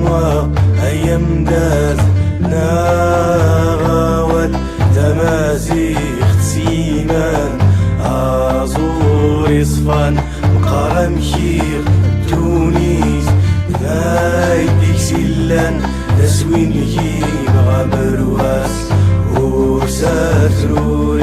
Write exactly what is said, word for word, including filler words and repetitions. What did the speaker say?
Wa ay amdad neɣ awal, tamaziɣt s iman, aẓuri ṣfan, meqqar amkiɣ ddunit, d ay deg-s illan, d aswingim ɣer berwas, ur s-atrur.